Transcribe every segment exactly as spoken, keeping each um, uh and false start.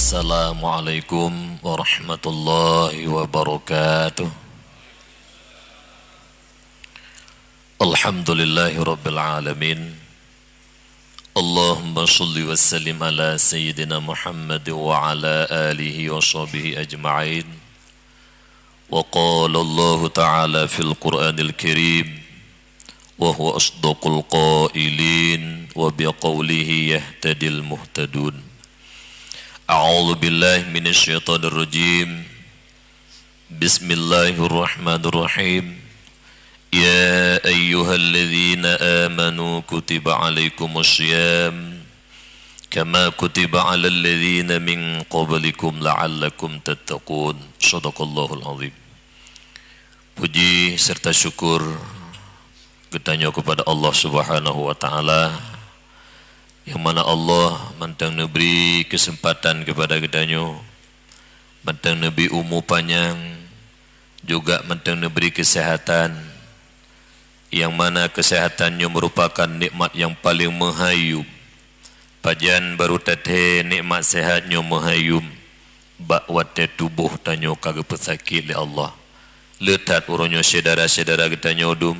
Assalamualaikum warahmatullahi wabarakatuh. Alhamdulillahirabbil alamin. Allahumma shalli wa sallim ala sayyidina Muhammad wa ala alihi wa sahbihi ajma'in. Wa qala Allahu ta'ala fil Qur'anil Karim, wa huwa asdaqul qailin, wa biqaulihi yahtadil muhtadun. A'udzu billahi minasy syaithanir rajim. Bismillahirrahmanirrahim. Ya ayyuhalladzina amanu kutiba alaikumus shiyam kama kutiba alal ladzina min qablikum la'allakum tattaqun. Shadaqallahul azim. Puji serta syukur geutanyoe kepada Allah Subhanahu wa Ta'ala, yang mana Allah mantong neubri kesempatan kepada geutanyoe, mantong neubri umu panyang, juga mantong neubri kesehatan, yang mana kesehatan nyoe merupakan nikmat yang paling meuhayum. Pajan barô tathée nikmat sehat nyoe meuhayum bak watée tuboh tanyoe ka geupeusakét lé Allah. Le that uroe nyoe syedara-syedara geutanyoe dum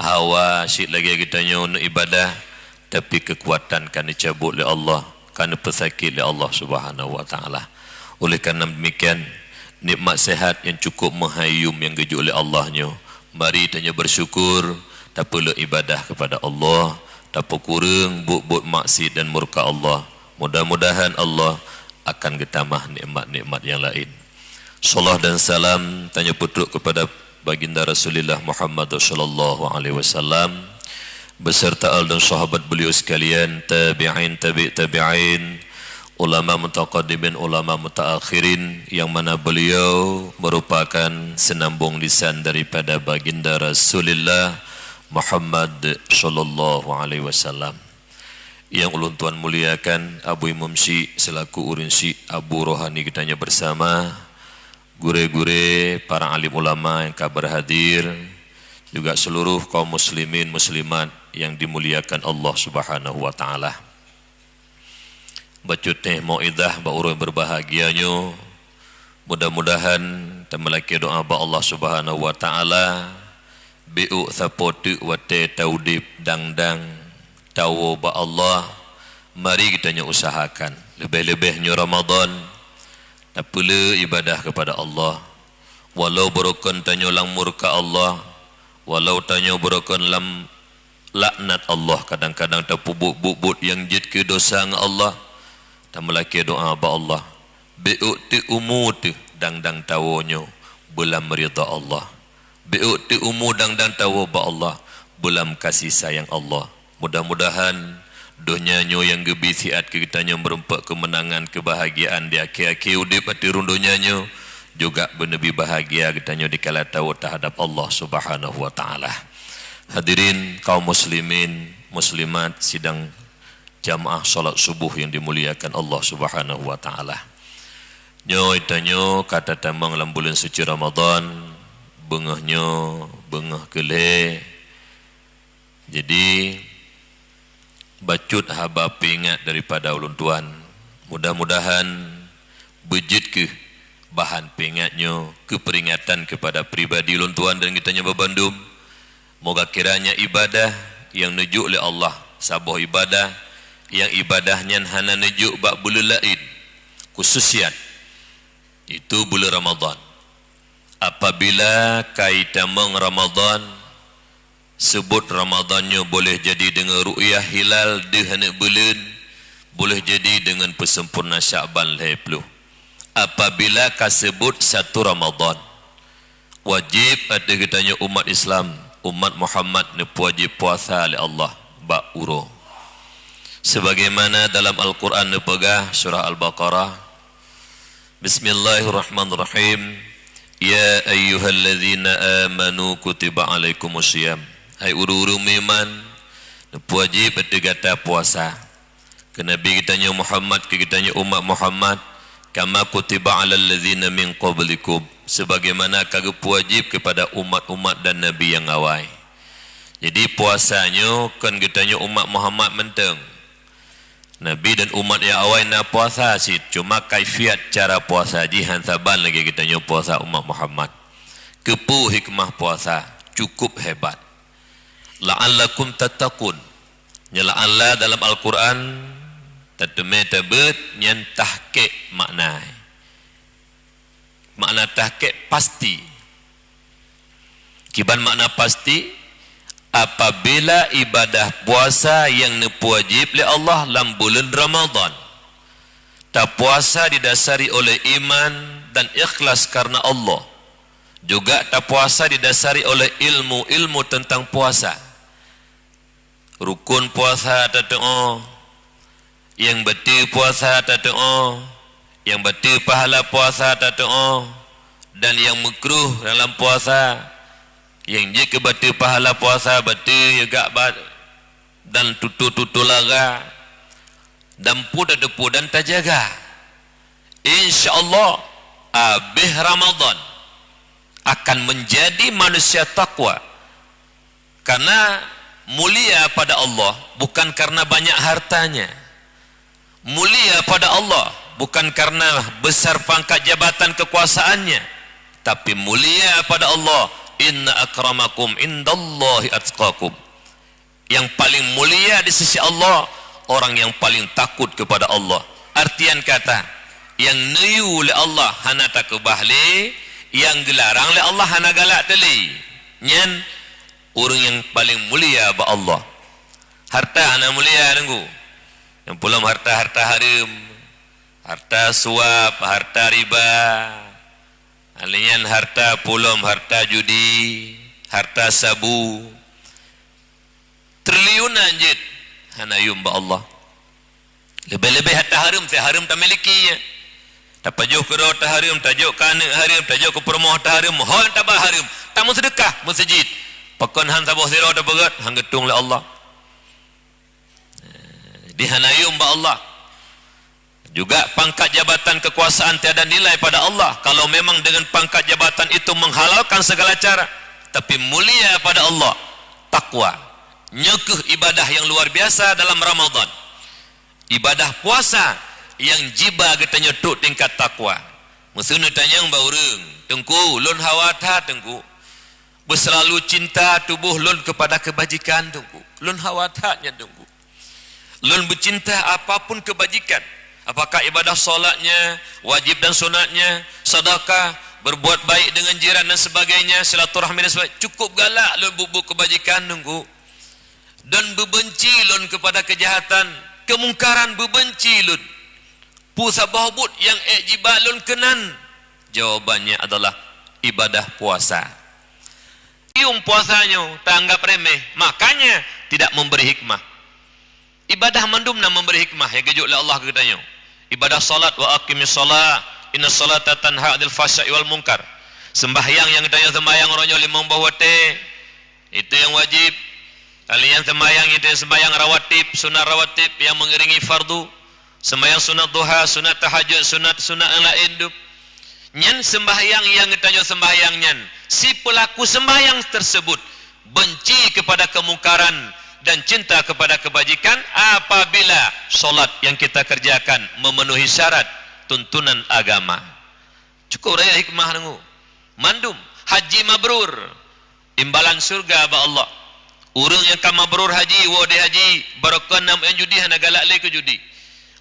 hawa cit lagée geutanyoe neuibadah, tapi keukuatan ka neucabot lé Allah, ka neupeusakét lé Allah Subhanahu wa Ta'ala. Oleh karena demikian, nikmat sehat yang cukup meuhayum yang geujok lé Allah nyoe, mari tanyoe bersyukur, tapeuleuek ibadah kepada Allah, tapeukureueng buet-buet maksiat dan murka Allah. Mudah-mudahan Allah akan geutamah nikmat-nikmat yang lain. Salam dan salam tanyoe peutrok kepada Baginda Rasulullah Muhammad sallallahu alaihi wasallam beserta al dan sahabat beliau sekalian, tabi'in, tabi' tabi'in, ulama mutaqaddimin, ulama mutaakhirin, yang mana beliau merupakan senambung lisan daripada Baginda Rasulullah Muhammad sallallahu alaihi wasallam. Yang ulôn tuan muliakan, Abu Imum Syik selaku ureuëng Syik, Abu Rohani geutanyoe bersama, gurée-gurée, para alim ulama yang ka berhadir, juga seluruh kaum muslimin muslimat yang dimuliakan Allah Subhanahu wa Ta'ala. Bacut teuh mauidhah bak uroe berbahagia nyoe, mudah-mudahan tameulakée doa bak Allah Subhanahu wa Ta'ala, bék sapoe teuk watée taudeb dang-dang tawoe bak Allah, mari geutanyoe usahakan, leubeh-leubeh nyoe Ramadan, tapeuleuek ibadah kepada Allah. Walau beurukon tanyoe lam murka Allah, walau tanyoe beurukon lam laknat Allah, kadang-kadang tapeubuet buet-buet nyang jeuet keu dosa ngon Allah, tameulakée doa bak Allah, bék teuk umu teuh dang-dang tawoe nyoe beulam ridha Allah. Bék teuk umu dang-dang tawoe bak Allah beulam kasih sayang Allah. Mudah-mudahan donya nyoe nyang geubri siat keu geutanyoe meurumpok keumeunangan, keubahagiaan di akhé-akhé udeb ateueh rhueng donya nyoe, juga beuneubi bahagia geutanyoe dikala tawoe teuhadap Allah Subhanahu wa Ta'ala. Hadirin kaum muslimin, muslimat, sidang jamaah salat subuh yang dimuliakan Allah Subhanahu wa Ta'ala. Nyoe tanyoe ka tatamong lam buleuen suci Ramadan, beungoh nyoe, beungoh keu lhée. Jadi, bacut haba peuingat daripada ulôn tuan. Mudah-mudahan beujeuet kheueh bahan peuingat nyoe keu peuringatan keupada pribadi ulôn tuan dan geutanyoe babandum. Moga kiranya ibadah nyang neujok lé Allah, saboh ibadah nyang ibadah nyan hana neujok bak buleuen laén, khususiat, itu buleuen Ramadan. Apabila ka itamong Ramadan, seubot Ramadan nyoe boleh jadi deungon ru'yah hilal deuh aneuk buleuen, boleh jadi deungon peusempurna Sya'ban lhée ploh. Apabila ka seubot satu Ramadan, wajéb ateueh geutanyoe umat Islam, umat Muhammad neupeuwajéb puasa lé Allah bak uroe. Sebagaimana dalam Al-Qur'an neupeugah, surah Al-Baqarah, Bismillahirrahmanirrahim. Ya ayyuhalladzina amanu kutiba alaikumus shiyam. Hai ureuëng-ureuëng meuiman, neupeuwajéb ateueh gata puasa. Keu Nabi geutanyoe Muhammad, keu geutanyoe umat Muhammad, kama kutiba alal ladzina min qablikum, sebagaimana ka geupeuwajéb keupada umat-umat dan nabi nyang awai. Jadi, puasa nyoe kon geutanyoe umat Muhammad mantong. Nabi dan umat nyang awai na puasa cit, cuma kaifiat cara puasa jih han saban lagée geutanyoe puasa umat Muhammad. Keupeue hikmah puasa? Cukup hebat. "La'allakum tattaqun." Nyan la'alla dalam Al-Quran, tateumé tabeuet nyan tahqiq makna. Makna tahqiq pasti. Kiban makna pasti? Apabila ibadah puasa nyang neupeuwajéb lé Allah lam buleuen Ramadhan, tapuasa didasari oleh iman dan ikhlas karena Allah. Juga tapuasa didasari oleh ilmu-ilmu tentang puasa. Rukun puasa tateu'oh, nyang bateue puasa tateu'oh, nyang bateue pahala puasa tateu'oh, dan nyang meukruh dalam puasa, nyang jeuet keu bateue pahala puasa, bateue yeuga ba-, dan tutoe-tutoe lara, dan peue tateupeue dan tajaga. Insya Allah, abéh Ramadhan akan menjadi manusia takwa. Karena mulia pada Allah bukan karena banyak hartanya. Mulia pada Allah bukan karena besar pangkat jabatan kekuasaannya, tapi mulia pada Allah, "Inna akramakum indallahi atqakum." Yang paling mulia di sisi Allah, orang yang paling takut kepada Allah. Artian kata, nyang neuyue lé Allah hana takeubah lé, nyang geularang lé Allah hana galak teuh lé. Nyan ureuëng nyang paleng mulia bak Allah. Harta hana mulia, Teungku. Nyang peulom harta-harta hareuem, harta suap, harta riba, lheueh nyan harta peulom, harta judi, harta sabu. Triliunan jeuet hana yum bak Allah. Leubeh-leubeh harta hareuem, si hareuem tamiliki nyan. Tapajoh keudroe tahareuem, tajok keu aneuk hareuem, tajok keu peurumoh tahareuem, ho nyang taba hareuem, tameuseudeukah meuseujid. Pakon han saboh sidroe tapeugét, han geutueng lé Allah. Di hana yum bak Allah. Juga pangkat jabatan kekuasaan tiada nilai pada Allah kalau memang dengan pangkat jabatan itu menghalalkan segala cara. Tapi mulia pada Allah, takwa. Nyoe kheueh ibadah yang luar biasa dalam Ramadan. Ibadah puasa nyang jiba geutanyoe trok tingkat takwa. Meuseu neutanyong bak ureuëng, "Teungku, lôn hawa that, Teungku. Beuselalu cinta tuboh lôn kepada kebajikan, Teungku. Lôn hawa that nyan, Teungku. Lôn beucinta apapun kebajikan. Apakah ibadah salatnya, wajib dan sunatnya, sedekah, berbuat baik dengan jiran dan sebagainya, silaturahmi dan sebagainya. Cukup galak lôn buet-buet kebajikan, Teungku. Dan beubeunci lôn kepada keujahatan, keumungkaran beubeunci lôn. Peue saboh buet nyang ék jiba lôn keunan?" Jawabannya adalah ibadah puasa. Yum puasa nyoe taanggap remeh, makanya tidak memberi hikmah. Ibadah mandum na memberi hikmah nyang geujok lé Allah keu geutanyoe. Ibadah salat, "Wa aqimis shalah, innas shalata tanha 'anil fahsya'i wal munkar." Sembahyang nyang geutanyoe sembahyang uroe nyoe limong boh watée, itu nyang wajib. Lheueh nyan sembahyang, itu sembahyang rawatib, sunat rawatib nyang mengiringi fardu. Sembahyang sunat duha, sunat tahajud, sunat-sunat nyang laén dum. Nyan sembahyang nyang geutanyoe sembahyang nyan, si peulaku sembahyang tersebut benci kepada kemungkaran dan cinta kepada kebajikan apabila salat yang kita kerjakan memenuhi syarat tuntunan agama. Cukup raya hikmah, Teungku. Mandum haji mabrur, imbalan syurga bak Allah. Ureuëng nyang ka mabrur haji, woe di haji, barokon na meu'en judi, hana galak lé keu judi.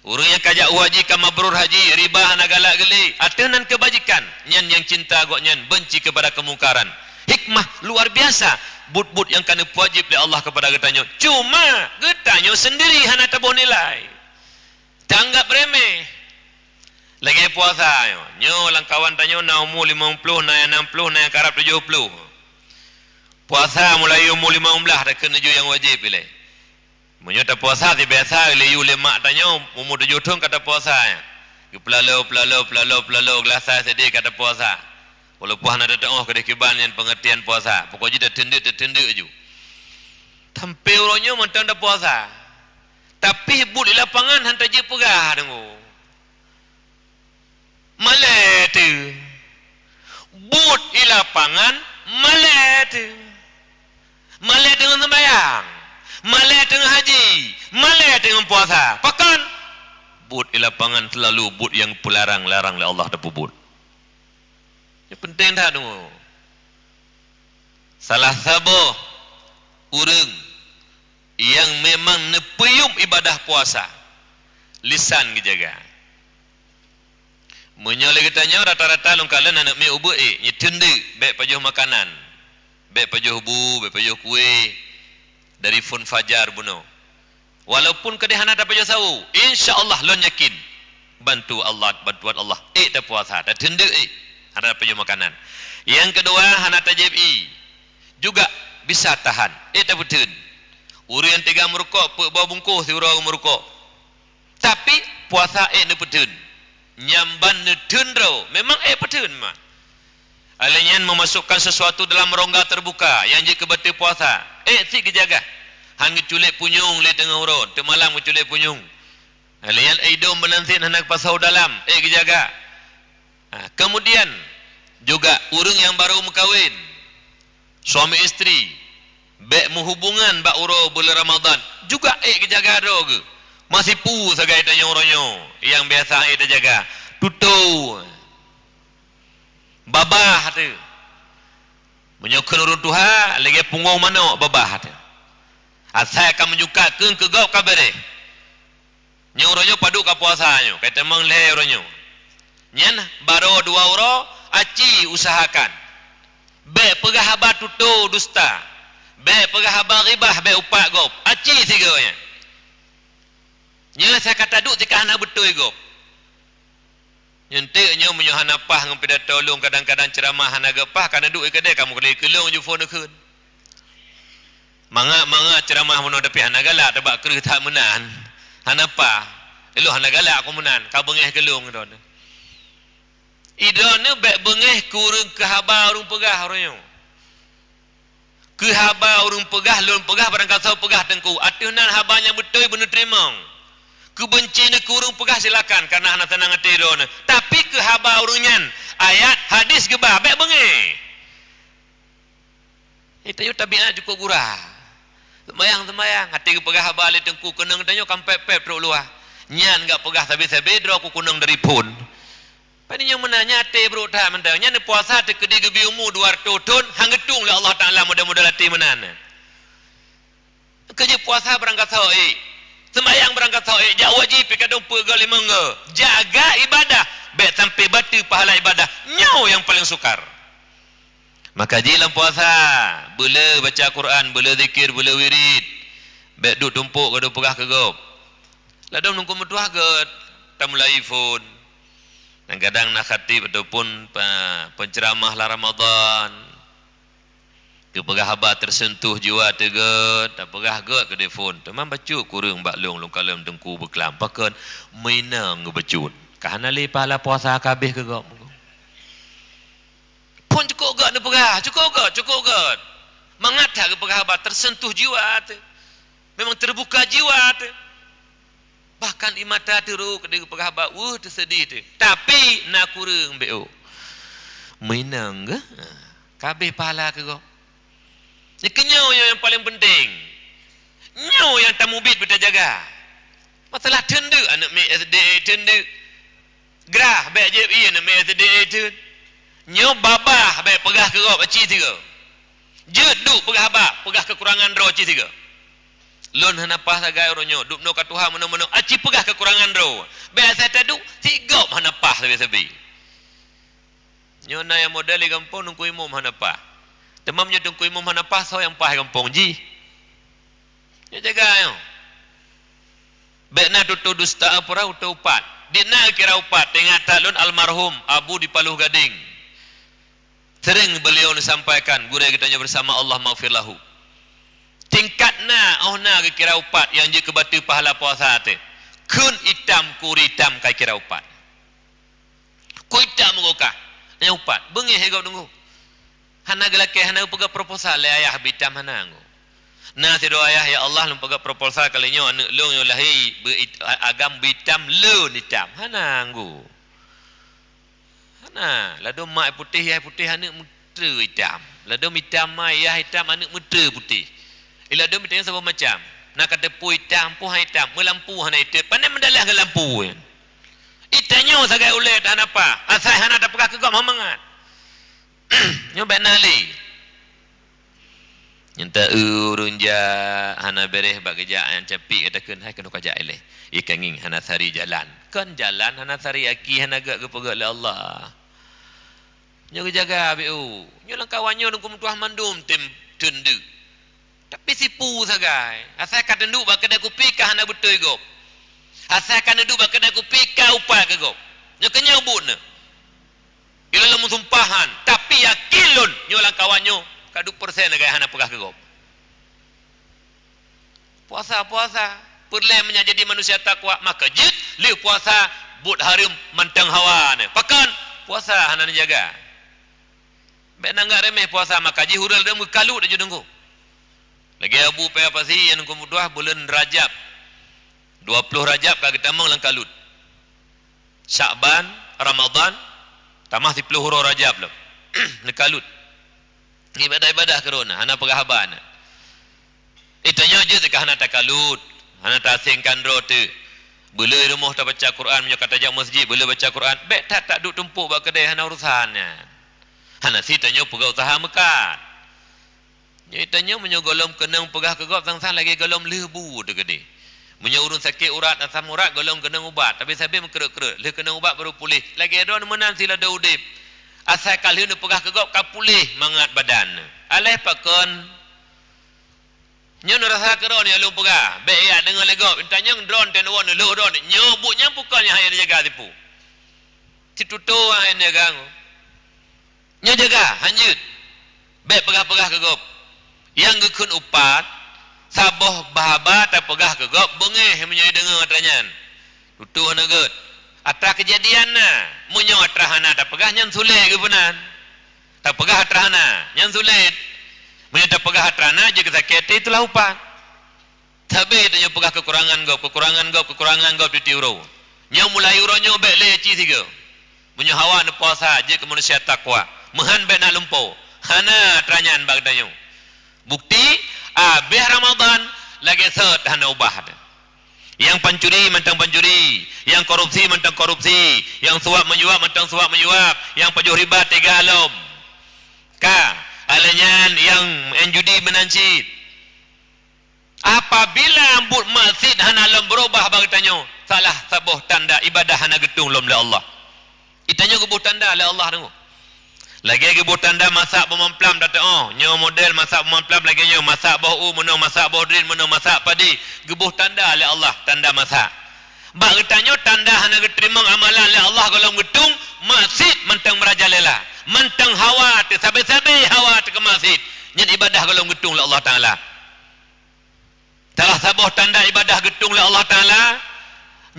Ureuëng nyang ka jak u haji ka mabrur haji, riba hana galak geu lé, ateueh nan keubajikan, nyan nyang cinta gobnyan, benci kepada kemungkaran. Hikmah luar biasa, buet-buet nyang ka neupeuwajéb lé Allah kepada geutanyoe. Cuma geutanyoe sendiri hana taboh nilai. Taanggap remeh. Lagée puasa nyoe, nyoe lam kawan tanyoe na umu limong ploh, na nyang nam ploh, na nyang karab tujoh ploh. Puasa mulai umu limong blaih takheun laju nyang wajéb ilée. Meunyoe tapuasa sibiasa lé yue lé mak tanyoe, umu tujoh thon ka tapuasa nyan. Geupeulalo, peulalo, peulalo, peulalo, geulasai sideh ka tapuasa. Walaupun hana tateuoh keudeh kiban nyan peungeurtian puasa, pokok jih tateundeuk, tateundeuk laju. Sampoe uroe nyoe mantong tapuasa. Tapi buet di lapangan han tajeuet peugah, Teungku. Malée teuh. Buet di lapangan malée teuh. Malée deungon seumbahyang. Malée teungoh haji, malée teungoh puasa. Pakon? Buet i lapangan seulalu buet nyang peularang-larang lé Allah tapeubuet. Nyoe peunteng that deungoe. Salah saboh ureuëng nyang memang neupeuyuem ibadah puasa, lisan geujaga. Meunyoe lé geutanyoe rata-rata lôn kalon aneuk miet ubeut ék, nyeuteuntèe bék pajoh makanan, bék pajoh bu, bék pajoh kué dari phon fajar bunoe. Walaupun keudeh hana tapajoh sawoe, insya Allah lôn yakin bantu Allah, bantuan Allah ék tapuasa, tateuntèe ék, hana tapajoh makanan. Nyang keudua hana tajieb ié, juga bisa tahan ék tapeutheun. Ureuëng nyang teuga meurukok peuet boh bungkôh siuroe meurukok. Tapi puasa ék neupeutheun. Nyan ban neutheun droe, memang ék peutheun mat. Alèh nyan memasukkan sesuatu dalam rongga terbuka nyang jeuet keu bateue puasa. Ék sit geujaga. Han geuculek punyueng lé teungoh uroe, teuk malam geuculek punyueng. Alèh nyan idong meunan sit hana geupasoe dalam, ék geujaga. Ha, kemudian juga ureuëng nyang barô meukawen, suami istri, bék meuhubungan bak uroe buleuen Ramadhan, juga ék geujaga droe geuh. Masipu sagai tanyoe uroe nyoe nyang biasa ék tajaga. Tutoe. Babah teuh. Meunyoe kheun ureuëng tuha, lagée punggong manok babah teuh. Asai ka meunyoe ka kheun keu gob ka beureh. Nyoe uroe nyoe padub ka puasa nyoe, ka tamong lhée uroe nyoe. Nyan barô dua uroe, aci usahakan. Bék peugah haba tutoe dusta. Bék peugah haba ghibah, bék upat gob. Aci sigoe nyan. Nyoe asai ka taduek tika hana beutôi gob. Nyentek nyoe meunyoe hana paih ngon pidato lôn, kadang-kadang ceuramah hana geupaih, ka neuduek i keudée ka meukeulée keu lôn ju phon neukheun. Mangat-mangat ceuramah bunoe tapi hana galak, teubak kreueh that meunan. Hana paih. Ilôn hana galak keu meunan, ka beungéh keu lôn droeneuh. Idroeneuh bék beungéh keu ureuëng keu haba ureuëng peugah uroe nyoe. Keu haba ureuëng peugah, lôn peugah, barangkasoe peugah teungku. Ateueh nan haba nyang beutôi beuneuteurimong. Keu beunci neuh keu ureuëng peugah silakan, kareuna hana seunang até droeneuh. Tapi keu haba ureuëng nyan, ayat, hadis geuba, bék beungéh. Tanyoe tabiat cukôp gura. Seumayang-seumayang, até geupeugah haba lé teungku keunong tanyoe kampét-pét trok luwa. Nyan gak peugah sabe-sabe droe ku keunong dari phon. Pane nyang meunan nyan até brok that mantong. Nyan puasa teukeudi geubri umu dua reutôh thon, han geutueng lé Allah Taala model-model até meunan. Keujeuet puasa barangkasoe ék. Seumayang barangkasoe ék, jak wajéb pih kadang peuet goe limong goe. Jaga ibadah, bék sampai bateue pahala ibadah. Nyoe nyang paleng sukar. Maka jih lam puasa, beuleu baca Quran, beuleu zikir, beuleu wirid. Bék duek tumpok ka duek peugah keu gob. Ladom nungku meutuah gét, tamulai phon. Dan kadang na khatib ataupun pa-, penceramah lam Ramadan. Geupeugah haba teuseuntuh jiwa teuh gét, tapeugah gét keudeh phon. Teuma bacut kureueng bak lôn, lôn kalon teungku beuklam. Pakon? Meuinong geubacut. Ka hana lé pahala puasa ka habéh keu gob. Phon cukôp gét neupeugah, cukôp gét, cukôp gét. Mangat that geupeugah haba teuseuntuh jiwa teuh. Memang teubuka jiwa teuh. Bahkan ie mata teurok keudeh geupeugah haba weueh teuseudeh teuh. Tapi na kureueng bék. Meuinong gét. Ka habéh pahala keu gob. Nyoe keuh nyoe nyang paleng peunteng. Nyoe nyang tamubiet beutajaga. Masalah teundeuk aneuk miet S D A teundeuk. Grah bék jieb ié aneuk miet S D A teun. Nyoe babah bék peugah keu gob aci sigoe. Jeuet duek peugah haba, peugah keukurangan droe aci sigoe. Lôn hana paih sagai uroe nyoe, dubnoe ka tuha meunoe-meunoe, aci peugah keukurangan droe. Bék asai taduek, sigob hana paih sabe-sabe. Nyoe na nyang model di gampông teungku imum hana paih. Teuma meunyoe teungku imum hana paih, soe nyang paih gampông jih? Nyoe jaga nyoe. Bék na tutoe dusta peurah utoe upat. Di na kira upat, teuingat that lôn almarhum Abu di Paloh Gadeng. Sering beliau neusampaikan, gurée geutanyoe bersama Allah maghfir lahu. Tingkat na, óh na geukira upat nyang jeuet keu bateue pahala puasa teuh. Kheun itam kuri itam ka kira upat. Ku itam meugoe kah, nyang upat. Beungéh gob deungoe. Hana geulakée, hana geupeugah proposal lé ayah beuitam hana nggoe. Na sidroe ayah, "Ya Allah, lôn peugah proposal kali nyoe aneuk lôn nyang lahé beu-, agam beuitam lôn itam." Hana nggoe. Hana, ladôm mak putéh, yah putéh, aneuk meuteue itam. Ladôm itam mak, yah itam, aneuk meuteue putéh. Iladum itang saboh macam. Na ka teupeu itam, peuhai itam, meulampu hana item. Pane meudalah ngon lampu. Itanyoe sagai ulée tahan apa? Asai hana tapeugah keu gob hana mangat. Nyoe bak na lé. Nyang ta ureuëng jak hana beres bak geujak nyang capik kata kheun hai keunoe ka jak ilée. Ikangieng hana sari jalan. Kon jalan hana sari aki hana gak geupeugah lé Allah. Nyoe geujaga B U. Nyoe lam kawan nyoe nungku meutuah mandum tem teundeuk. Tapi sipu sagai. Asai ka teundeuk bak keudai kupi ka hana beutôi gob. Asai ka neuduk bak keudai kupi ka upat keu gob. Nyoe keu nyoe buet nyoe. Ilôn lôn meusumpahan, tapi yakin lôn nyoe lam kawan nyoe ka duek persen lagée hana peugah keu gob. Puasa, puasa. Peureulée meunyoe jadi manusia takwa, maka jeuet lheueh puasa buet hareuem mantong hawa nyoe. Pakon? Puasa hana neujaga. Bék na anggap remeh puasa, maka jih ureuëng deuh meukalut aju deungoe. Lagée Abu Paya Pasi nyang keu meutuah buleuen Rajab. Dua ploh Rajab ka geutamong lam kalut. Syakban, Ramadhan, tamah siploh uroe Rajab lom. Neukalut. Ibadah-ibadah keurona, hana peugah haba na. Eh, tanyoe jeuet ka hana takalut, hana taasengkan droe teuk. Beuloi rumoh tabaca Quran, meunyoe ka tajak masjid, beuloi baca Quran. Bék that taduek tumpok bak keudai hana urusan nyan. Hana si tanyoe peugah useuha meukat. Nyoe tanyoe meunyoe gohlom keunong peugah keu gob sang-sang lagée gohlom lheueh bu teukeudeh. Meunyoe ureuëng sakét urat asam urat gohlom keunong ubat, tapi sabe meukreuet-kreuet, lheueh keunong ubat baru puléh. Lagée droe meunan siladoe udeb. Asai ka lheueh neupeugah keu gob ka puléh mangat badan. Aléh pakon? Nyoe neurasa keudroe nyang lôn peugah, bék jak deungoe lé gob. Tanyong droe teuh neuwoe neulhôh droe. Nyoe buet nyan bukon nyang hana jaga tipu. Situtoe hana jaga. Nyoe jaga, hanjeuet. Bék peugah-peugah keu gob. Nyang geukheun upat, saboh bahaba tapeugah keu gob beungéh meunyoe deungoe atra nyan. Tutoe hana gét. Atra keujadian na, meunyoe atra hana tapeugah nyan sulet geupeunan. Tapeugah atra hana, nyan sulet. Meunyoe tapeugah atra na, jeuet keu sakét até, itulah upat. Sabe tanyoe peugah keukurangan gob, keukurangan gob, keukurangan gob tieb-tieb uroe. Nyoe mulai uroe nyoe bék lé ci sigoe. Meunyoe hawa neupuasa jeuet keu manusia takwa, meuhan bék na lumpo. Hana atra nyan bak tanyoe. Bukti, abéh Ramadhan lagée sot hana ubah. Nyang pancuri mantong pancuri, nyang korupsi mantong korupsi, nyang suap meuyuap mantong suap meuyuap, nyang pajoh riba teuga lom. Ka, alah nyan nyang maén judi meunan cit. Apabila buet maksiet hana lom beurubah bak geutanyoe, salah saboh tanda ibadah hana geutueng lom lé Allah. Geutanyoe geuboh tanda lé Allah deungoe. Lagée geuboh tanda masak boh mamplam tateuoh, nyoe model masak boh mamplam lagée nyoe, masak boh u meunoe, masak boh drin meunoe, masak padi, geuboh tanda lé Allah, tanda masak. Bak geutanyoe tanda hana geuteurimong amalan lé Allah gohlom geutueng, maksiet mantong meurajalela, mantong hawa teuh sabe-sabe hawa teuh keu maksiet, nyan ibadah gohlom geutueng lé Allah Taala. Salah saboh tanda ibadah geutueng lé Allah Taala,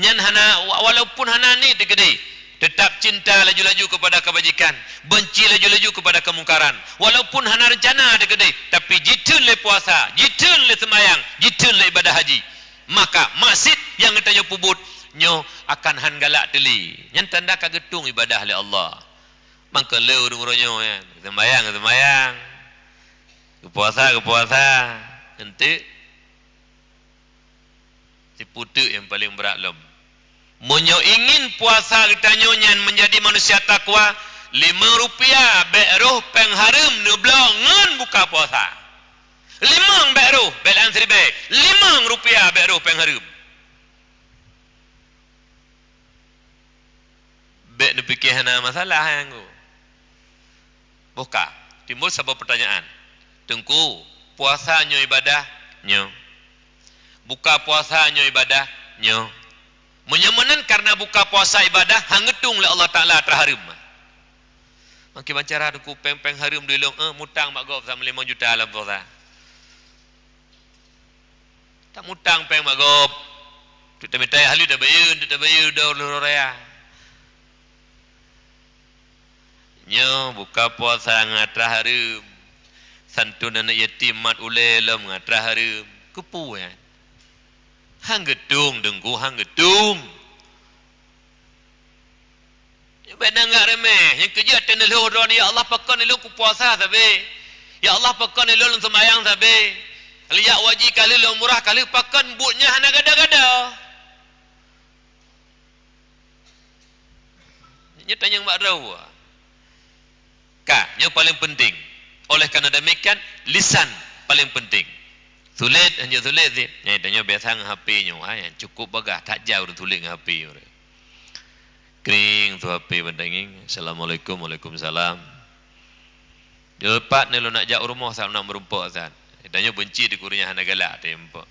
nyan hana, wa-, walaupun hana niet teukeudeh, teutap cinta laju-laju keupada keubajikan, beunci laju-laju keupada keumungkaran. Walaupun hana reuncana teukeudeh, tapi jiteun lé puasa, jiteun lé seumayang, jiteun lé ibadah haji. Maka maksiet nyang geutanyoe peubuet nyoe akan han galak teuli. Nyan tanda ka geutueng ibadah lé Allah. Mangkeu lé ureuëng-ureuëng nyoe nyan, seumayang, seumayang. Geupuasa, geupuasa. Enteuk. Sipu teuk nyang paleng brat lom. Meunyoe ingin puasa geutanyoe nyan meunjadi manusia takwa, limong rupiah bék roh péng hareuem neubloe ngon buka puasa. Limong bék roh, bék lam siribée. Limong rupiah bék roh péng hareuem. Bék neupike hana masalah nyang go. Boh ka, timbul saboh peutanyaan. Teungku, puasa nyoe ibadah? Nyoe. Buka puasa nyoe ibadah? Nyoe. Meunyoe meunan kareuna buka puasa ibadah, han geutueng lé Allah Taala atra hareuem. Makai bancara Teungku péng-péng hareuem dilong, eh, mutang bak gob sama limong juta lam puasa. Tamutang péng bak gob. Teuk tamita ahli tabayeue, teuk tabayeue dor lôn raya. Nyoe buka puasa ngon atra hareuem. Santun aneuëk yatim mat ulée lom ngon atra hareuem. Keupeue nyan? Han geutueng, Teungku, han geutueng. Bék na anggap remeh, nyang keujeuet teuh neulhôh droeneuh, "Ya Allah, pakon lôn kupuasa sabe? Ya Allah, pakon lôn seumayang sabe?" Ka lheueh jak haji, ka lheueh lôn umrah, ka lheueh pakon buet nyan hana gada-gada. Nyoe tanyong bak droe. Ka, nyoe paléng penting. Oleh karena demikian, lisan paléng penting. Sulet, hana sulet sih. Nyan, tanyoe biasa ngon H P nyoe, ha, nyang cukup bagah, that jai ureueng sulet ngon H P nyoe. Kring, su H P ban tangieng. Assalamualaikum, waalaikumsalam. Nyoe pat ni lôn nak jak u rumoh, sa nak meurumpok, sa. Tanyoe beunci di gurèe nyan hana galak teumpok.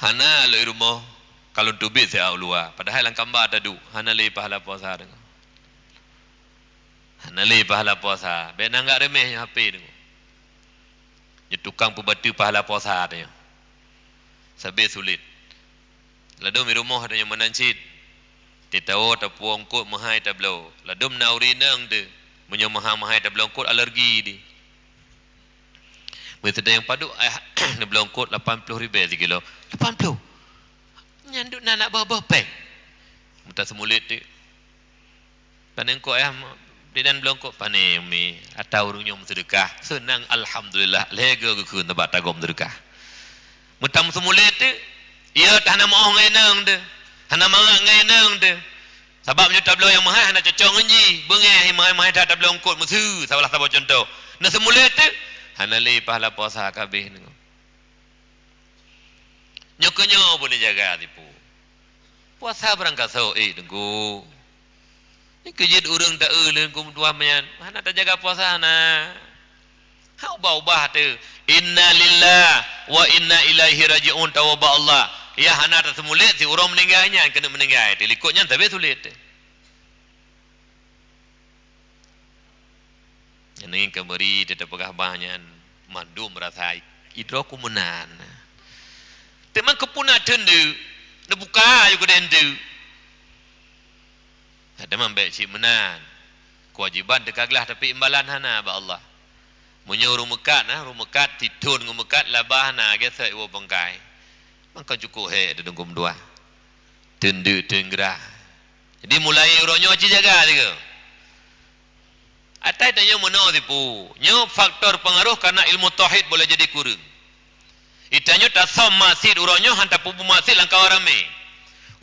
Hana lôn i rumoh, ka lôn teubiet siat u luwa, padahai lam kamba taduek, hana lé pahala puasa deungoe. Hana lé pahala puasa, bèk na anggap remeh nyoe H P deungoe. Nyoe tukang peubateue pahala puasa tanyoe. Sabé sulet. Ladôm i rumoh tanyoe meunan cit. Titawoe tapuwoe eungkôt meuhai tabloe. Ladôm na ureueng inong teuh, meunyoe meuhai-meuhai tabloe eungkôt alergi di. Meusidang nyang padub, eh, neubloe eungkôt lapan ploh ribèe sikilo. Lapan ploh? Nyan duek na aneuk boh-boh péng. Meutaseumeulét teuk. Pane eungkôt, eh, dinan bloe eungkôt, pane umi, ata ureueng nyoe meuseudeukah. Seunang, alhamdulillah, lhèe goe geukheun teubak tagob meuseudeukah. Meutameuseumulét teuk, iya, hana meu'oh ngon inong teuh, hana mangat ngon inong teuh. Sabab nyoe tabloe nyang meuhai hana cocok ngon jih. Beungèh meuhai-meuhai that tabloe eungkôt, meuseue, salah saboh cuntoh. Neuseumulét teuk, hana lé pahala puasa ka abéh deungoe. Nyoe keuh nyoe peureulèe jaga tipu. Puasa barangkasoe, eh, Teungku. Nyoe keuh jeuet ureueng ta-eu lé Teungku meutuah meunan, hana tajaga puasa hana. Ha ubah-ubah teuh, "Inna lillahi wa inna ilaihi raji'un," tawoe bak Allah. Ya hana taseumulét si uroe meuninggai nyan keuneuk meuninggai teuh, likot nyan sabé sulet teuh. Nyang ingin keu meuri teupeugah bah nyan mandum rasa idroe ku meunan. Teuma keupeue na teundeuk, neubuka aju keudéh teuk. Teuma bèk cit meunan. Keuwajiban teuka glah tapi imbalan hana bak Allah. Meunyoe ureueng meukat na, ureueng meukat tithon ngon meukat laba hana, gesek iwoe bangkai. Maka cukôp hék teudong gom dua. Teundeuk teunggeurah. Jadi mulai uroe nyoe ci jaga sigoe. Atai tanyoe meunoe tipu. Nyoe faktor peungaroh karena ilmu tauhid boleh jadi kureueng. Itanyoe tasöm maksiet uroe nyoe han tapeubuet maksiet lam kawan ramé.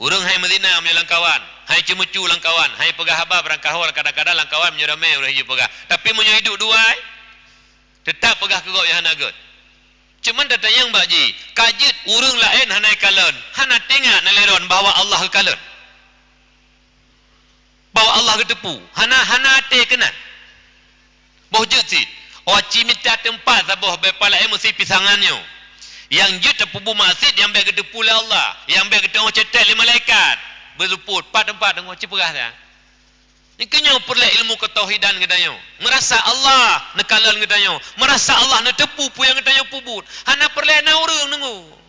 Ureueng hai meuzina meunyoe lam kawan, hai ceumeucue lam kawan, hai peugah haba barangkaho kadang-kadang lam kawan meunyoe ramé ureueng hai peugah. Tapi meunyoe iduek dua, teutap peugah keu gob nyang hana gét. Cuman tatanyong bak jih, ka jeuet ureueng laén hana ikalon, hana teuingat naleuron bahwa Allah geukalon. Bahwa Allah geuteupeue, hana, hana até keunan. Boh jeuet cit, oh ci mita teumpat saboh bèe pala émosi pisangan nyoe. Nyang jeuet tapeubuet maksiet nyang bèk geuteupeue lé Allah, nyang bèk geutanyoe cetek lé malaikat. Beulupot, pat teumpat deungoe ci peugah sa. Nyoe keuh nyoe peureulèe ilmu keutauhidan geutanyoe. Meurasa Allah neukalon geutanyoe, meurasa Allah neuteupeue peue nyang geutanyoe peubuet. Hana peureulèe na ureueng deungoe.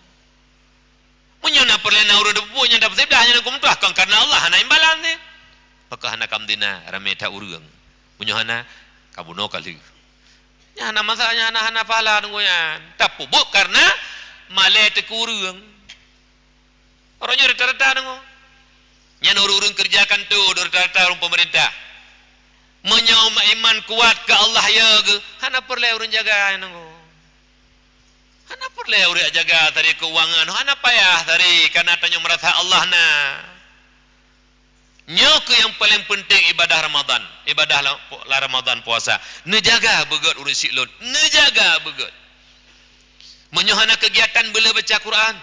Meunyoe na peureulèe na ureueng tapeubuet nyang tapeuseublah nyan Teungku meutuah, kon kareuna Allah hana imbalan nyan. Maka hana ka meuzina ramé that ureueng. Meunyoe hana, ka bunoe ka lheueh. Nyan hana masa, nyan hana, hana pahala Teungku nyan. Tapeubuet kareuna malèe teuh keu ureueng. Uroe nyoe rata-rata Teungku. Nyan ureueng-ureueng keureuja kantô rata-rata ureueng peumeurintah. Meunyoe iman kuat keu Allah ya geuh, hana peureulèe ureueng jaga nyan Teungku. Hana peureulèe ureueng jaga sabe keuangan, hana payah sabe, kareuna tanyoe meurasa Allah na. Nyoe keuh nyang paleng peunteng ibadah Ramadhan, ibadah la-, la Ramadhan puasa. Neujaga beugét ureueng siklon, neujaga beugét. Meunyoe hana keugiatan beuleu baca Quran,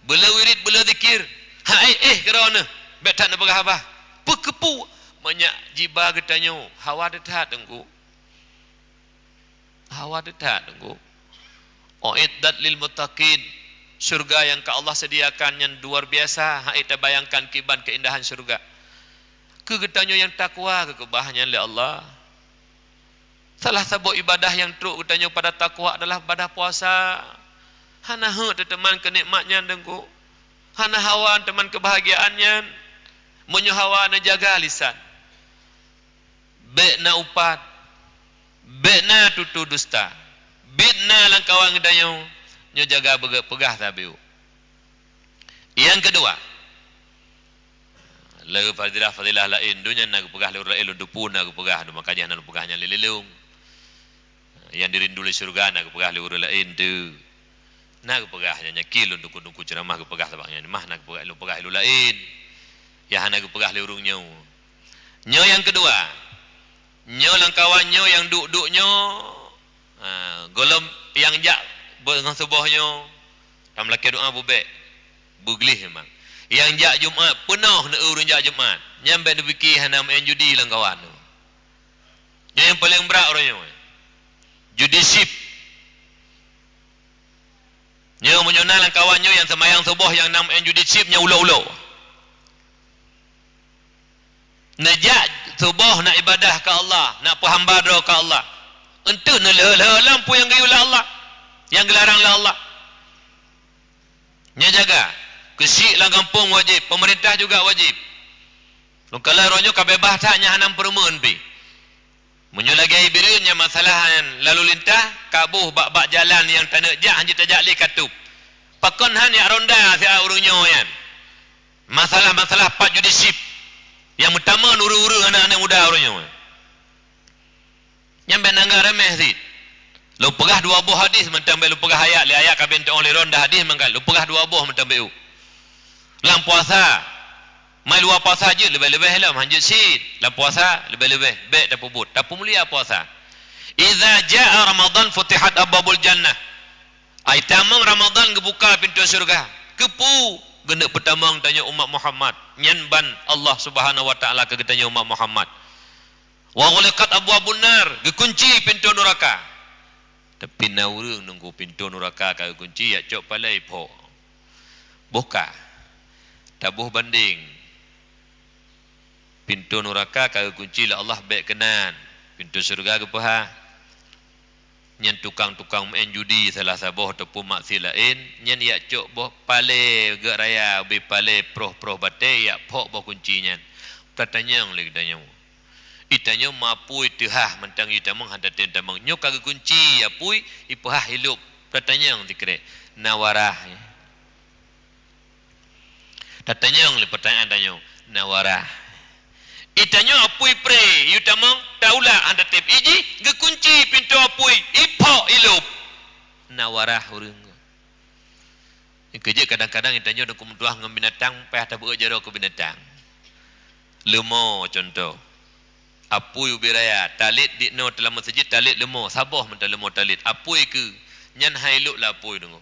beuleu wirid, beuleu zikir, hai éh keudroe neuh, bèk that neupeugah haba. Peukeupeue manyak jiba geutanyoe, hawa teuh that Teungku. Hawa teuh that Teungku. Uiddat lil muttaqin. Syurga nyang ka Allah sediakan nyan luar biasa, hai tabayangkan kiban keuindahan syurga. Keu geutanyoe nyang takwa geukeubah nyan lé Allah. Salah saboh ibadah nyang trok geutanyoe pada takwa adalah ibadah puasa. Hana heuet teuteumé keu nikmat nyan Teungku. Hana hawa teuteumé keubahagiaan nyan. Meunyoe hawa neujaga lisan. Bèk na upat, bèk na tutoe dusta, bèk na lam kawan geutanyoe, nyoe jaga beugét peugah sabe. Nyang keudua, lé fadilah-fadilah laén, donya na geupeugah lé ureueng laén, lôn teupeu na geupeugah, makajih na lôn peugah nyan lé lôn. Nyang dirindu lé syeuruga na geupeugah lé ureueng laén teuh. Na geupeugah nyan, nyan ki lôn teungku-teungku ceuramah geupeugah sabab nyan, mah na geupeugah, lôn peugah ilée laén. Nyang hana geupeugah lé ureuëng nyoe. Nyoe nyang keudua. Nyoe lamkawan nyoe nyang duek-duek nyoe. Ha, gohlom nyang jak beungoh suboh nyoe, tameulakée doá bubek, beugleh memang. Nyang jak Jumat peunoh na ureuëng jak Jumat. Nyan bék neupike hana meu'en judi lamkawan nyoe. Nyoe nyang paleng brat uroe nyoe. Judi chip. Nyoe meunyoe na lamkawan nyoe nyang seumayang suboh nyang na meu'en judi chip nyan ulok-ulok. Neujak suboh na ibadah keu Allah, na peuhamba droe keu Allah. Eunteuk neulheueh-lheueh lam peue nyang geuyue lé Allah, nyang geularang lé Allah. Nyoe jaga, keuchik lam gampông wajéb, peumeurintah juga wajéb. Lôn kalon uroe nyoe ka beubaih that nyang hana peureumeun pih. Meunyoe lagée Iblih nyang masalah lalu lintas, ka boh bak-bak jalan nyang taneuk jak hana tajak lé ka tôb. Pakon han jak ronda siat ureuëng nyoe nyan. Masalah-masalah pat judi chip nyang meutamong ureuëng-ureuëng aneuk-aneuk muda ureuëng nyoe. Nyan bék anggab remeh cit. Lôn peugah dua boh hadis mantong bék lôn peugah ayat, lé ayat ka beuet tu'oh lé ronda hadis mangkat. Lôn peugah dua boh mantong bék u. Lam puasa, mai luwa puasa jeuet leubeh-leubeh lom, hanjeuet cit. Lam puasa leubeh-leubeh, bék tapeubuet, tapeumulia puasa. "Idza jaa Ramadan futihat abwabul jannah." Ai tamong Ramadan geubuka pintoe syeuruga. Keupeue? Geuneuk peutamong tanyoe umat Muhammad. Nyan ban Allah Subhanahu wa Taala keu geutanyoe umat Muhammad. "Wa ghuliqat abwabun nar," geukunci pintoe nuraka. Tapi na ureuëng nunggu pintoe nuraka ka geukunci, jak cok palée iphok. Boh ka. Taboh bandeng. Pintoe nuraka ka geukunci lé Allah bék keunan. Pintoe syeuruga geupeuhah. Nyan tukang-tukang meu'en judi salah saboh ataupun maksiet laén, nyan jak cok boh palée geuh raya, ubé palée proh-proh batée, jak phok boh kunci nyan. Tatanyong lé geutanyoe. Itanyoe ma apui teuhah mantong itamong hana tem tamong. Nyoe ka geukunci apui, ipeuhah ilop. Tatanyong sikrek. Na warah. Tatanyong lé peutanyaan tanyoe, na warah. Itanyoe apui pré, yue tamong, taulak hana tem. Ijih geukunci pintoe apui, iphok ilop. Na warah ureuëng. Keujeuet kadang-kadang itanyoe deuh kumeutuah ngon binatang, payah tabeuet jaroe keu binatang. Leumo contoh. Apui ubé raya, talét di noe teulam meuseujid, talét leumo, saboh mantong leumo talét. Apui keu nyan hai lop lé apui deungoe.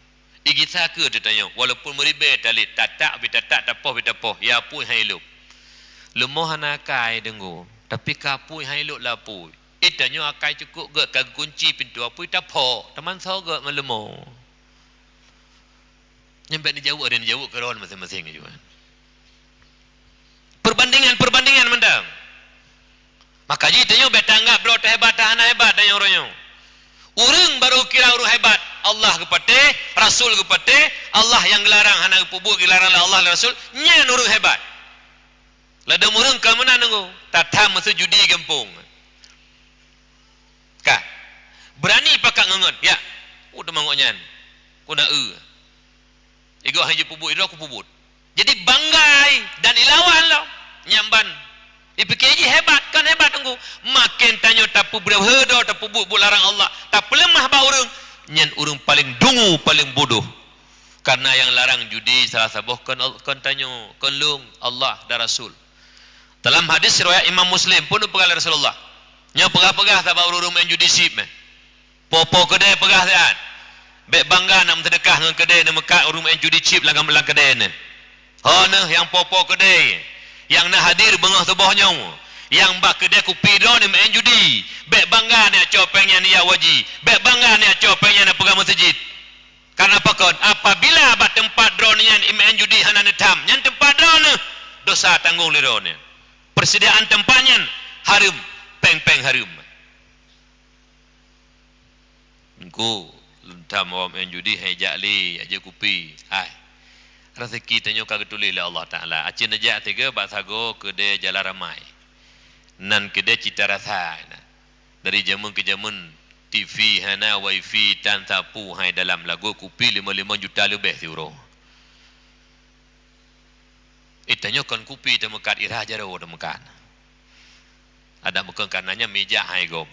Igisa keu teuh tanyoe, walaupun meuribée talét, tatak bi tatak, tapoh bi tapoh, ya apui hai lop. Leumo hana akai deungoe, tapi ka apui hai lop lé apui. Itanyoe akai cukôp gét ka geukunci pintoe apui, taphok, tamanso gét ngon leumo. Nyan bék neujaweueb, ada neujaweueb keudroe maséng-maséng juga. Perbandingan-perbandingan mantong. Maka jih tanyoe bék tanggab droe teuhebat, teuhana hebat tanyoe uroe nyoe. Ureuëng barô kira ureuëng hebat, Allah geupatéh, Rasul geupatéh, Allah nyang geularang hana geupeubuet, geularang lé Allah lé Rasul, nyan ureuëng hebat. Ladôm ureuëng ka meunan nunggu, tatham meuseujudi gampông. Ka. Beurani pakat ngon-ngon, ya. Oh, teuma ngon nyan. Ku na eu. Igoe hai jipeubuet, idroe kupeubuet. Jadi banggai dan ilawan lom. Nyan ban. Ipike jih hebat, kan hebat teungku. Maken tanyoe tapeubeuhe droe, tapeubuet buet larang Allah, tapeuleumah bak ureuëng, nyan ureuëng paleng dungu, paleng bodoh. Karena nyang larang judi salah saboh kon, kon tanyoe, kon lôn, Allah dan Rasul. Dalam hadis riwayat Imam Muslim pun peugah lé Rasulullah, nyoe peugah-peugah sabab ureuëng meu'en judi chip meh. Po-po keudè peugah siat, bék bangga na meuseudeukah ngon keudè na meukat ureuëng meu'en judi chip lam, lam keudè na. Ho neuh nyang po-po keudè nyang na hadir beungoh suboh nyoe, nyang bak keudè kupi droe na meu'en judi, bék bangga na cok péng nyan ya waji, bék bangga na cok péng nyan na peugah meuseujid. Karena pakon? Apabila bak teumpat droeneuh nyan imeu'en judi hana neutham, nyan teumpat droeneuh, dosa tanggong lé droeneuh. Persediaan teumpat nyan hareuem, péng-péng hareuem. Engku, lôn tham awak meu'en judi hai jak lé, jak jép kupi. Hai. Raseuki tanyoe ka geutuléh lé Allah Taala. Aci neujak sigoe bak sagoe keudè jalan ramai. Nan keudè cita rasa. Dari jameun keu jameun, TV hana, wifi tan sapeue hai dalam lagot kupi limong-limong juta leubeh siuroe. Eh, tanyoe kon kupi tameukat, irah jaroe tameukat. Adak meukon kana nyan mijak hai gob.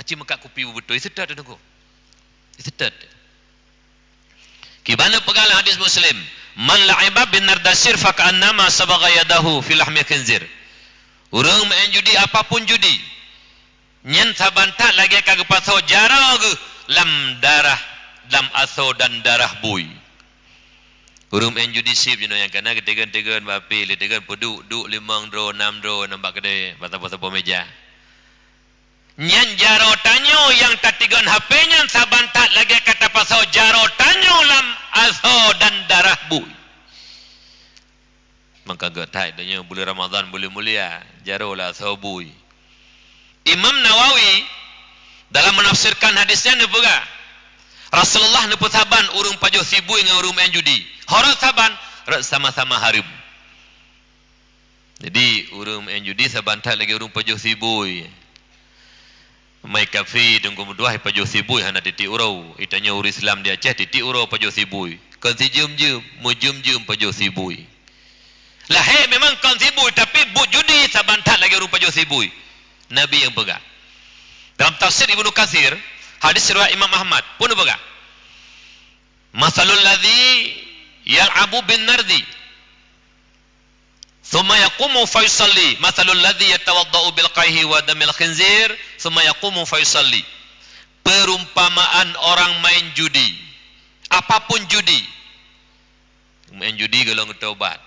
Aci meukat kupi beubeutôi, iseutôt teungku. Iseutôt. Kiban peugah lam hadis Muslim, "Man la'iba bin nardasir faka'annama sabagha yadahu fi lahmil khinzir." Ureuëng meu'en judi, apapun judi, nyan saban that lagée ka geupasoe jaroe geuh lam darah, lam asoe dan darah bui. Ureuëng meu'en judi seb jinoe nyang kana geuteugon-teugon bak api, lé teugon peuduek, duek limong droe, nam droe, nam bak keudè, bak saboh-saboh meja. Nyan jaroe tanyoe nyang tateugon H P nyan saban that lagée ka tapasoe jaroe tanyoe lam asoe dan darah bui. Maka geuh that tanyoe buleuen Ramadhan buleuen mulia, jaroe lam asoe bui. Imam Nawawi dalam menafsirkan hadis nyan neupeugah, Rasulullah neupeusaban ureuëng pajoh sibui ngon ureuëng meu'en judi. Ho rot saban, rot sama-sama hareuem. Jadi, ureuëng meu'en judi saban that lagée ureuëng pajoh sibui. Mai kafe teungku meutuah pajoh sibui hana tiek-tiek uroe. Geutanyoe ureuëng Islam di Aceh tiek-tiek uroe pajoh sibui. Kon sijeuem-jeuem, meujeuem-jeuem pajoh sibui. Lahé memang kon sibui, tapi buet judi saban that lagée ureuëng pajoh sibui. Nabi nyang peugah. Dalam tafsir Ibnu Katsir, hadis riwayat Imam Ahmad, pun peugah, "Masalul ladzi yal'abu bin nardi, tsumma yaqumu fayusalli, masalul ladzi yatawadda'u bil qaihi wa damil khinzir, tsumma yaqumu fayusalli." Perumpamaan orang main judi, apapun judi, main judi golom geutobat.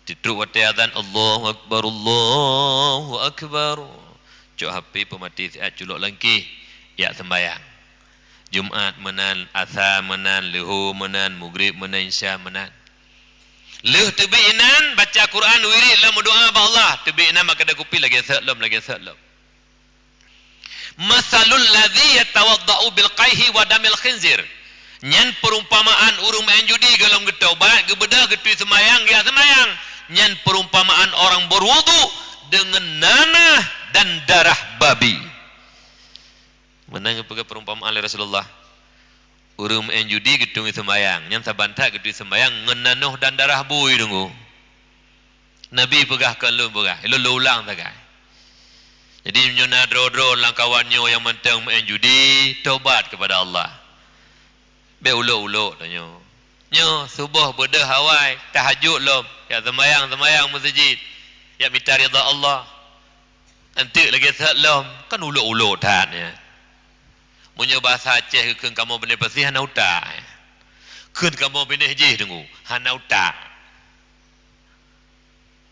Titrok watée azan, "Allahu Akbar, Allahu Akbar." Cok H P peumaté siat, culok langkeh, jak sembayang. Jumat meunan, Asa meunan, Leuhô meunan, Mugrib meunan, Isya meunan. Lheueh teubiet inan, baca Quran, wirid lom, meudoa bak Allah. Teubiet inan, maka da kupi lagée sot lom, lagée sot lom. "Masalul ladzi yatawadda'u bil qaihi wa damil khinzir." Nyan perumpamaan ureuëng main judi golom geutobat, geubeudôh, geutui seumayang, geujak seumayang. Nyan perumpamaan orang berwudu dengan nanah dan darah babi. Meunan geupeugah perumpamaan lé Rasulullah. Ureuëng main judi geutui seumayang, nyan saban that geutui seumayang ngon nanoh dan darah bui teungku. Nabi peugah, kon lôn peugah, lôn, lôn ulang sagai. Jadi, meunyoe na droe-droe lam kawan nyoe nyang mantong meu'en judi, tobat keupada Allah. Bék ulok-ulok tanyoe. Nyoe suboh beudôh awai, tahajud lom, jak seumayang-seumayang meuseujid, jak mita ridha Allah. Eunteuk lagée sot lom, kan ulok-ulok that nyan. Meunyoe basa Aceh geukheun kamoe binéh pasi hana utak. Kheun kamoe binéh jih teungku, hana utak.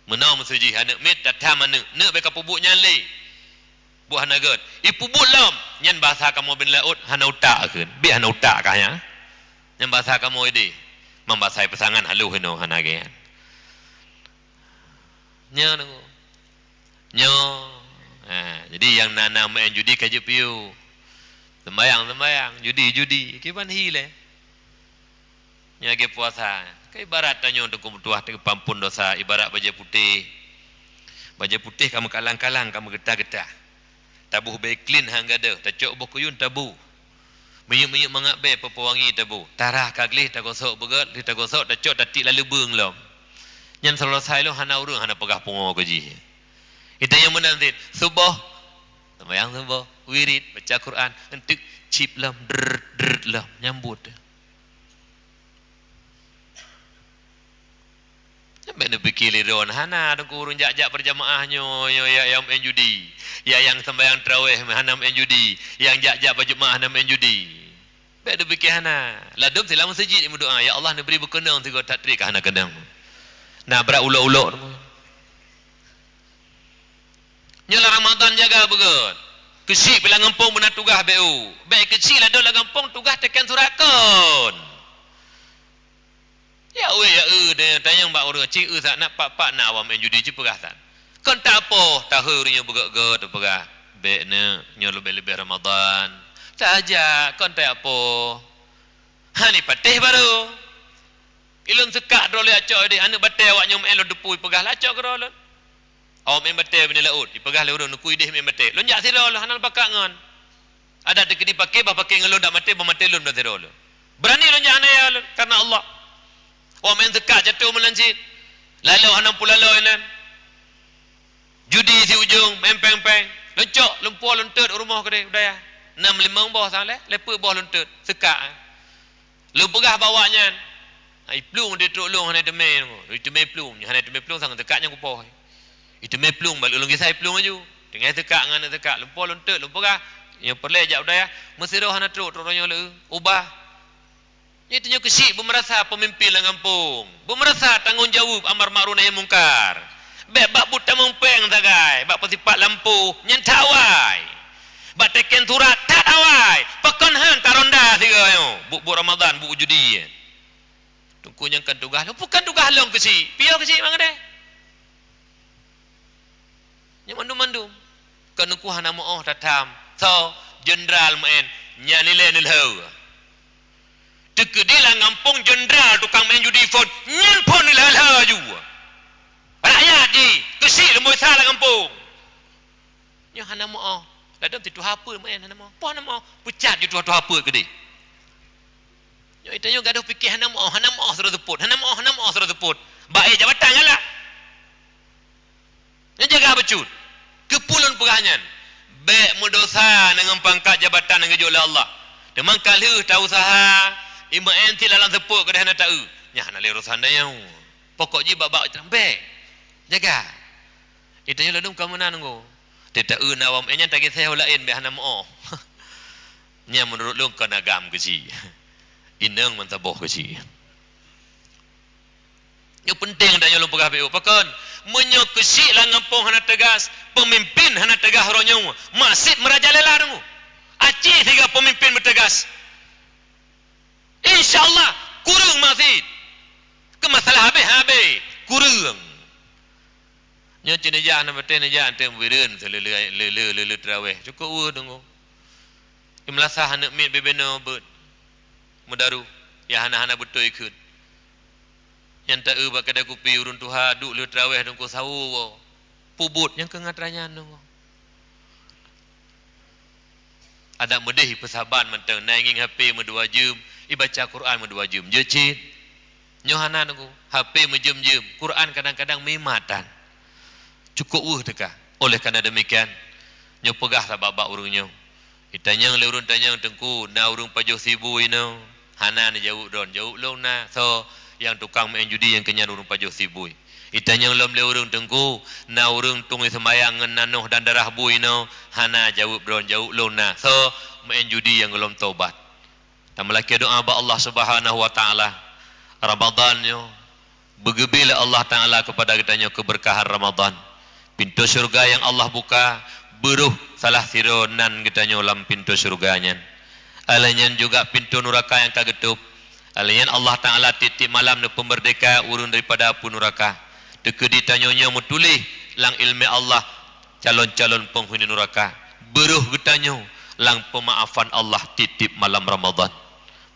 Meunoe meuseujih aneuk miet tatham aneuk, "Neuk, bék kapeubuet nyan lé. Buet hana gét." Ipeubuet lom, nyan basa kamoe binéh laôt, hana utak kheun. Bék hana utak kah nyan? Nyan basa kamoe idéh. Mang basa peusangan halôh inoe hana gét. Nyoe teungku. Nyoe. Ha, jadi nyang na-na meu'en judi ka jeuet piôh. Sembayang-sembayang, judi-judi, kiban hi lé. Nyoe lagée puasa. Ka ibarat tanyoe teungku meutuah teupeuampon dosa, ibarat bajée putéh. Bajée putéh ka meukalang-kalang, ka meugeutah-geutah. Taboh bèe klin han gadôh, tacok boh kuyun taboh. Minyeuk-minyeuk mangat bèe peupeuwangi taboh. Tarah ka gleh tagosok beugét, lheueh tagosok tacok tatiek lam leubeueng lom. Nyan seuleusoe lom hana ureueng hana peugah pungo keu jih. Geutanyoe meunan cit, suboh, seumayang suboh, wirid, baca Quran, eunteuk cip lom, drrrt, drrrt lom, nyambot. Bék neupike lé droen, hana teungku ureueng jak-jak beurjamaah nyoe, nyoe ya, nyang meu'en judi. Ya, nyang seumayang tarawih hana meu'en judi. Nyang jak-jak beurjamaah hana meu'en judi. Bék neupike hana. Ladôm silam meuseujid meudoa, "Ya Allah, neubri beukeunong sigoe that treb ka hana keunong." Na brat ulok-ulok teungku. Nyoe lam Ramadan jaga beugét. Keuchik pih lam gampông beuna tugaih bék u. Bék keuchik ladôm lam gampông tugaih teken surat kon. Ya wéh, ya eu, tanyong bak ureueng, "Ci eu, sak na pat-pat na awak meu'en judi?" Ci peugah that. Kon tapoh, tahe ureueng nyoe beugét-gét teupeugah, "Bék neuk, nyoe leubeh-leubeh Ramadan." Tajak, kon tapoh. Hani patéh barô. Ilôn seukak droe lé acok idéh, aneuk batèe awak nyoe meu'en lôn teupeu peugah lé acok keudroe lôn. Awak meu'en batèe binéh laôt, ipeugah lé ureueng neukui idéh meu'en batèe. Lôn jak sidroe lôn hana lôn pakat ngon. Adak teukeudi paké, bah paké ngon lôn, dak maté, bah maté lôn, bah sidroe lôn. Beurani lôn jak hana ya lôn, kareuna Allah. Awak meu'en seukak jatoh meunan cit. Lalo hana peulalo inan. Judi si ujong, meu'en péng-péng. Lôn cok, lôn puwoe, lôn teuet u rumoh keudéh, u dayah. Nam limong boh sang lé, lhèe peuet boh lôn teuet. Seukak. Lôn peugah bak awak nyan, "Hai plueng di trok lôn hana teumé, teumé plueng, hana teumé plueng sang teuka nyang kupoh." Iteumé plueng, bak lôn gisa plueng laju. Teungoh teuka ngon teuka, lôn po lôn teuk, lôn peugah, "Nyoe peureulée jak u dayah, meusidroe hana trok, trok roh nyoe lé ubah." Nyoe tanyoe keuchik beumeurasa peumimpén lam gampông, beumeurasa tanggong jaweueb amar ma'ruf nahi mungkar. Bék bak buet tamong péng sagai, bak peusipat lampôh nyan that awai. Bak teken surat that awai, pakon han taronda sigoe nyoe, buet-buet Ramadan, buet judi. Teungku nyang kan tugaih lôn, pakon tugaih lôn keuchik, piôh keuchik mangat deh. Nyan mandum-mandum. Keuneuk hana meu'oh tatam. Soe? Jeundral meu'en. Nyan ilée neulheueh. Teukeudi lam gampông jeundral tukang meu'en judi phon, nyan phon neulheueh-lheueh ju. Rakyat jih, keuchik leumoe sa lam gampông. Nyoe hana meu'oh. Ladom ti tuha peuet meu'en hana meu'oh. Poh hana meu'oh. Peucat ju tuha-tuha peuet keudeh. Nyoe tanyoe gadoh pike hana meu'oh, hana meu'oh sidroe seupôt, hana meu'oh, hana meu'oh sidroe seupôt. Bak jabatan galak. Nyan jaga bacut. Keupeue lôn peugah nyan? Bék meudosa deungon pangkat jabatan nyang geujok lé Allah. Teuma ka lheueh ta-useuha, imeu'en cit lam seupôt keudeh hana ta-eu. Nyan hana lé urosan tanyoe. Pokok jih bak-bak bék. Jaga. Itanyoe ladom ka meunan ngô. Teuta-eu na awam, eh, nyan tageuséh u laén bék hana meu'oh. Nyan meunurot lôn kon agam keuchik. Inong meusaboh keuchik. Nyoe peunteng tanyoe lôn peugah bék. Pakon? Meunyoe keuchik lam gampông hana teugas, peumimpén hana teugas uroe nyoe, maksiet meurajalela deungoe. Aci siga peumimpén meuteugas. Insya Allah, kureueng maksiet. Keu masalah habéh-habéh, kureueng. Nyoe cit neujak, na batée neujak, teuh meubireuen, lé-lé, lé-lé, lé-lé teurawéh. Cukôp weueh deungoe. Imeulasah aneuk miet bibinoe beuet. Meudaru, nyang hana-hana beutôi kheun. Nyan ta-eu bak keudè kupi ureuëng tuha duek lheueh teurawéh deungoe sawoe woe. Peubuet nyang keu ngat ranyan deungoe. Adak meudeh ipeusaban mantong, na ngieng H P meudua jeuem, ibaca Quran meudua jeuem. Jeuet cit? Nyoe hana deungoe. H P meujeuem-jeuem, Quran kadang-kadang meuimat tan. Cukôp weueh teuka. Oleh karena demikian, nyoe peugah sabab bak ureuëng nyoe. Itanyong lé ureuëng tanyong, "Teungku, na ureuëng pajoh sibui nyoe?" Hana neujaweueb droe, jaweueb lôn na. Soe? Nyang tukang meu'en judi nyang keu nyan ureuëng pajoh sibui. Itanyong lom lé ureuëng, "Teungku, na ureuëng tueng seumayang ngon nanoh dan darah bui nyoe?" Hana, jaweueb droe, jaweueb lôn na. Soe? Meu'en judi nyang gohlom tobat. Tameulakée doá bak Allah Subhanahu wa Taala. Ramadan nyoe beugeubri lé Allah Taala keupada geutanyoe keubeurkahan Ramadan. Pintoe syeuruga nyang Allah buka, beurôh salah sidroe nan geutanyoe lam pintoe syeuruga nyan. Alai nyan juga pintoe nuraka nyang ka geutôb. Alai nyan Allah Taala tieb-tieb malam neupeumeurdeka ureuëng daripada apui nuraka. Teukeudi tanyoe nyoe meutuléh lam iéleumé Allah calon-calon peunghuni nuraka. Beurôh geutanyoe lam peumaafan Allah tieb-tieb malam Ramadan.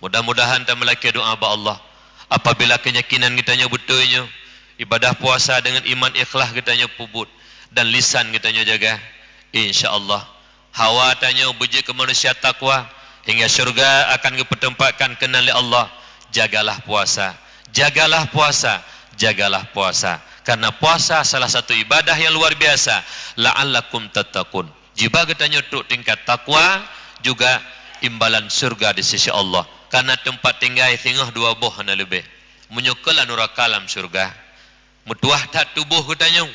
Mudah-mudahan tameulakée doá bak Allah. Apabila keuyakinan geutanyoe beutôi nyoe, ibadah puasa deungon iman ikhlas geutanyoe peubuet dan lisan geutanyoe jaga, insya Allah, hawa tanyoe beujeuet keu manusia takwa, hingga syeuruga akan geupeuteumpatkan keunan lé Allah. Jagalah puasa, jagalah puasa, jagalah puasa. Karena puasa salah satu ibadah yang luar biasa. La'allakum tattaqun. Jiba geutanyoe trok tingkat takwa, juga imbalan syeuruga di sisi Allah. Karena teumpat tinggai singoh dua boh hana leubeh. Meunyoe keu lam nuraka lam syeuruga. Meutuwah that tuboh geutanyoe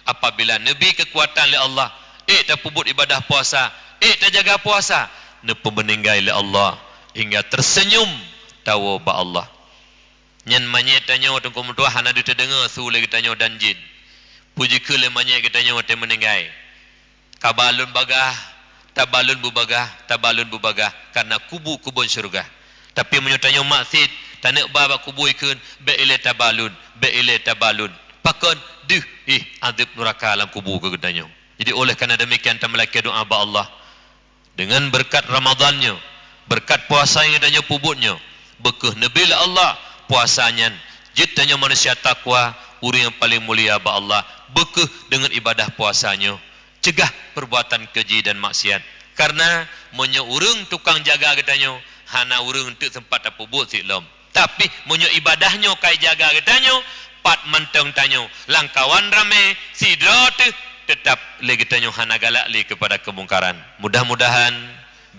apabila neubri keukuatan lé Allah, ék tapeubuet ibadah puasa, ék tajaga puasa, neupeumeuninggai lé Allah hingga teuseunyum tawoe bak Allah. Nyan manyét tanyoe teungku meutuwah hana deuh teudeungoe su lé geutanyoe dan jén. Peue jikheun lé manyét geutanyoe watée meuninggai? Kaba lôn bagaih, taba lôn beubagaih, taba lôn beubagaih, kareuna kubu keubon syeuruga. Tapi meunyoe tanyoe maksiet, taneuk ba bak kubu ikheun, bék ilée taba lôn, bék ilée taba lôn. Pakon? Deuh, ih, azeueb nuraka lam kubu keu geutanyoe. Jadi, oleh karena demikian, tameulakée doá bak Allah. Deungon beureukat Ramadhan nyoe, beureukat puasa nyang tanyoe peubuet nyoe, beu kheueh neubri lé Allah puasa nyan jeuet tanyoe manusia takwa, ureuëng nyang paleng mulia bak Allah, beu kheueh deungon ibadah puasa nyoe ceugah peurbuatan keuji dan maksiat. Kareuna meunyoe ureuëng tukang jaga geutanyoe, hana ureuëng teuk seumpat tapeubuet sigohlom. Tapi, meunyoe ibadah nyoe ka ijaga geutanyoe, pat mantong tanyoe, lam kawan ramé, sidroe teuh, teutab lé geutanyoe hana galak lé keupada keumungkaran. Mudah-mudahan,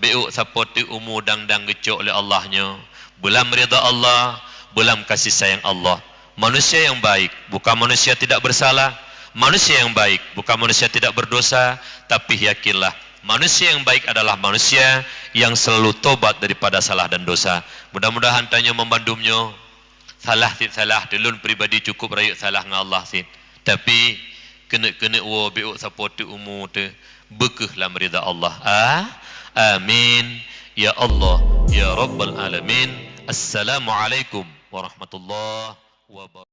bék sapoe teuk umu dang-dang geucok lé Allah nyoe, Beulam ridha Allah, beulam kasih sayang Allah. Manusia yang baik bukan manusia tidak bersalah. Manusia yang baik bukan manusia tidak berdosa. Tapi yakinlah, manusia yang baik adalah manusia yang selalu tobat daripada salah dan dosa. Mudah-mudahan tanyoe meubandum nyoe salah cit salah, ulôn pribadi cukup rayeuk salah ngon Allah cit. Tapi keuneuk-keuneuk woe bék sapoe teuk umu teuh, beukeuh lam ridha Allah. Ah, amin. Ya Allah, ya Rabbal Alamin. Assalamualaikum warahmatullahi wabarakatuh.